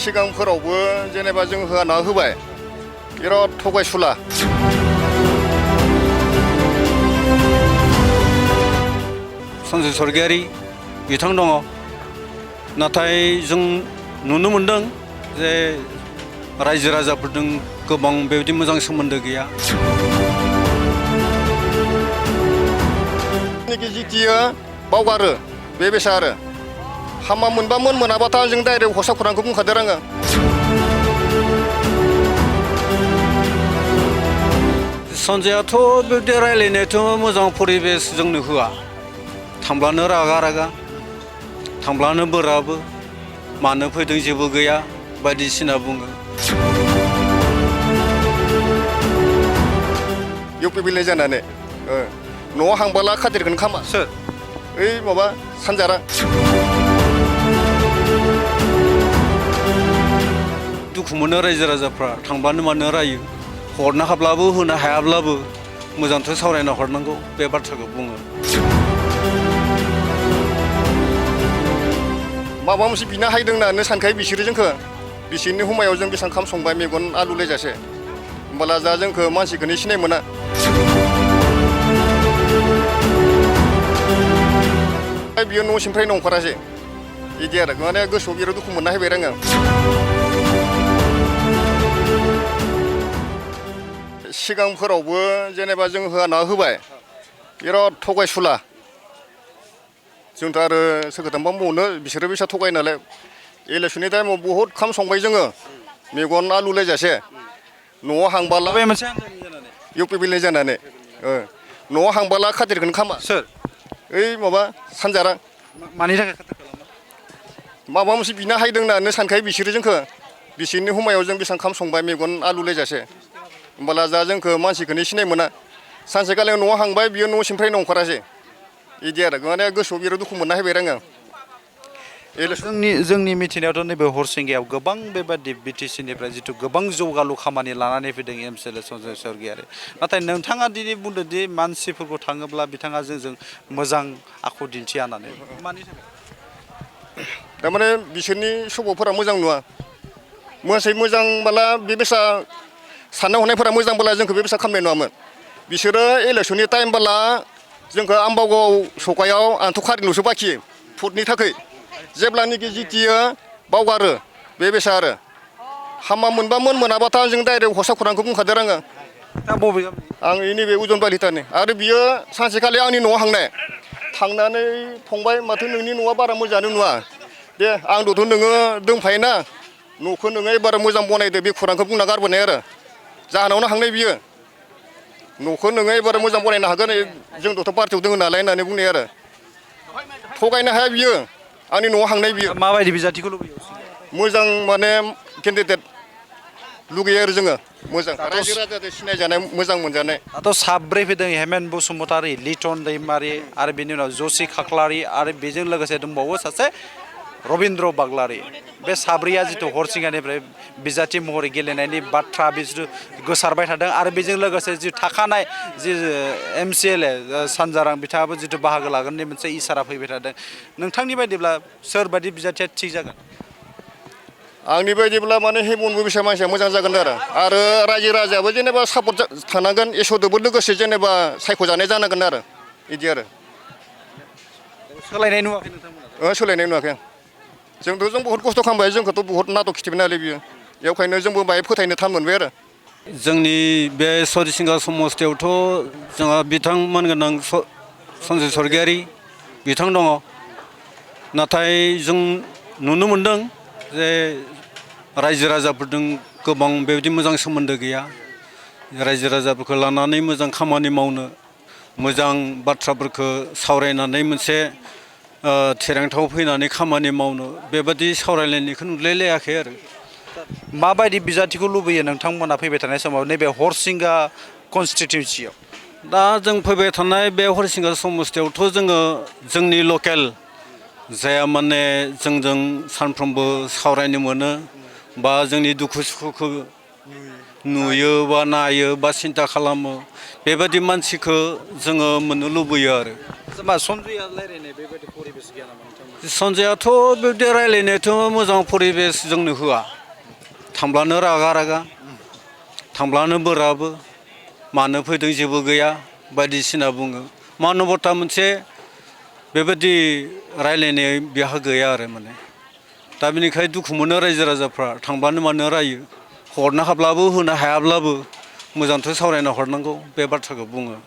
सिगांफोरावबो जेनेबा जों होना होबाय बिराद थगायसुला सन्जय सरगयारि बिथां दङ नाथाय जों नुनो मोनदों जे रायजो राजाफोरजों गोबां बेबायदि मोजां सोमोन्दो गैया जितिया बावगारो बे बेसा आरो हामा मोनबामोन मोनाबाथाय जों डाइरेक्ट हसा खौरांखौ बुंखादों आङो सन्जयाथ' बेबायदि रायलायनायाथ' मोजां परिबेस जोंनो होआ थांब्लानो रागा रागा थांब्लानो बोराबो मानो फैदों जेबो गैया बायदिसिना बुङो इउपिपिएल जानानै न'आव हांबाला खादिरखौनो खामा सोर ओइ माबा सानजारा दुखु मोनो रायजो राजाफ्रा थांब्लानो मानो रायो हरनो हाब्लाबो होनो हायाब्लाबो मोजांथ' सावरायना हरनांगौ बे बाथ्राखौ बुङो माबा मोनसे बिना हायदों होननानै सानखायो बिसोरो जोंखौ बिसोरनि हुमायाव जों बेसेबां खाम संबाय मेगन आलु लायजासे होमबाला जा जोंखौ मानसिखौनो सिनाय मोना बियो न'सिमफ्राय नंखारासै बिदि आरो माने गोसोआव बिराद दुखु मोनना होबाय आङो सिगांफोरावबो जेनेबा जों होना होबाय बिराद थगायसुला जोंथ' आरो सोरखौथांबा मावनो बिसोरो बेसा थगाय नालाय इलेक्सननि टाइमाव बहुद खाम संबाय जोङो मेगन आलु लायजासे न'आव हांबाला इउपिपिएल जानानै न'आव हांबाला खादिरखौनो खामा सोर ओइ माबा सानजारा मानि थाखाय खाथि खालामा माबा मोनसे बिना हायदों होननानै सानखायो बिसोरो जोंखौ बिसोरनि हुमायाव जों बेसेबां खाम संबाय मेगन आलु लायजासे होमबाला जा जोंखौ मानसिखौनो सिनाय मोना सानसेखालि न'आव हांबाय बियो न'सिमफ्राय नंखारासै बिदि आरो माने गोसोआव बिराद दुखु मोनना होबाय आङो जोंनि मिथिनायावथ' नैबे हरसिंगायाव गोबां बेबादि बिटिसिनिफ्राय जिथु गोबां जौगालु खामानि लानानै फैदों एमसिएलए सन्जय सरगयारि नाथाय नोंथाङा दिनै बुंदोंदि मानसिफोरखौ थाङोब्ला बिथाङा जोंजों मोजां आखु दिन्थिया होननानै मानि थाखाय थारमाने बिसोरनि सभाफोरा मोजां नुवा मोजांबाला बे बेसा साननाय हनायफोरा मोजांबाला जोंखौ बे बेसा खालामनाय नङामोन बिसोरो इलेक्सननि टाइमबाला जोंखौ आम्बागाव सकायाव आंथ' खारिल'सो बाखि भटनि थाखाय जेब्लानोखि जितिया बावगारो बे बेसा आरो हामा मोनबामोन मोनाबाथाय जों डाइरेक्ट हसा खौरांखौ बुंखादों आङो दा बबे गामि आं नैबे उजन बालितानि आरो बियो सानसेखालि आंनि न'आव थांनानै फंबाय माथो नोंनि न'आ बारा मोजाङानो नुवा दे आंथ' नोङो दंफायोना न'खौ नोङो एबार मोजां बनायदो बे खौरांखौ बुंना गारबोनाय आरो जाहोनावनो हांनाय बियो न'खौ नोङो एबार मोजां बनायनो हागोन जोंथ' पार्टियाव दङ नालाय होननानै बुंनाय आरो थगायनो हाया बियो आंनि न'आव हांनाय बियो माबायदि बिजाथिखौ लुबैयो मोजां माने केन्डिडेट लुगैयो आरो जोङो मोजां रायजो राजाजों सिनायजानाय मोजां मोनजानाय दाथ' साब्रै फैदों हेमेन बसुमतारी लिटन दैमारि आरो बेनि उनाव जसि खाख्लारि आरो बेजों लोगोसे दंबावो सासे रबिन्द्र बाग्लारि बे साब्रैया जिथु हरसिंगानिफ्राय बिजाथि महरै गेलेनायनि बाथ्रा बिसोर गोसारबाय थादों आरो बेजों लोगोसे जि थाखानाय जि एमसिएलए सानजारां बिथाङाबो जिथु बाहागो लागोननि मोनसे इसारा फैबाय थादों नोंथांनि बायदिब्ला सोरबादि बिजाथिया थिग जागोन आंनि बायदिब्ला माने हेमनबो बेसा मानसिया मोजां जागोन आरो रायजो राजायाबो जेनेबा सापर्ट थानांगोन एस'दोबो लोगोसे जेनेबा सायख'जानाय जानांगोन आरो बिदि आरो सोलायनाय नुवाखै नोंथांमोना सोलायनाय नुवाखै जों बहुद खस्थ' खालामबाय जोंखौथ' बहुद नाटक खिथिबाय नालाय बियो बेखायनो जोंबो बाहाय फोथायनो थान मोनबाय आरो जोंनि बे हरिसिंगा समस्थियावथ' जोंहा बिथांमोन गोनां सन्जय सरगयारि बिथां दङ नाथाय जों नुनो मोनदों जे रायजो राजाफोरजों गोबां बेबायदि मोजां सोमोन्दो गैया रायजो राजाफोरखौ लानानै मोजां खामानि मावनो मोजां बाथ्राफोरखौ सावरायनानै मोनसे थिरांथायाव फैनानै खामानि मावनो बेबादि सावरायलायनायखौ नुलायलायाखै आरो माबायदि बिजाथिखौ लुबैयो नोंथांमोना फैबाय थानाय समाव नैबे हरसिंगा कनस्टिटिउन्सियाव दा जों फैबाय थानाय बे हरिसिंगा समस्थियावथ' जोङो जोंनि लकेल जाया माने जोंजों सानफ्रोमबो सावरायनो मोनो बा जोंनि दुखु सुखुखौ नुयो बा नायो बा सिन्था खालामो बेबादि मानसिखौ जोङो मोननो लुबैयो आरो मा सन्जयआ रायलायनाय बेबायदि परिबेस गैया नामा नोंथांमोन सन्जयाथ' बेबायदि रायज्लायनायाथ' मोजां परिबेस जोंनो होआ थांब्लानो रागा थांब्लानो बोराबो मानो फैदों जेबो गैया बायदिसिना बुङो मानबता मोनसे बेबायदि रायज्लायनाय बेहा गैया आरो माने दा बेनिखायनो दुखु मोनो रायजो राजाफ्रा थांब्लानो मानो रायो हरनो हाब्लाबो होनो हायाब्लाबो मोजांथ' सावरायना हरनांगौ बे बाथ्राखौ बुङो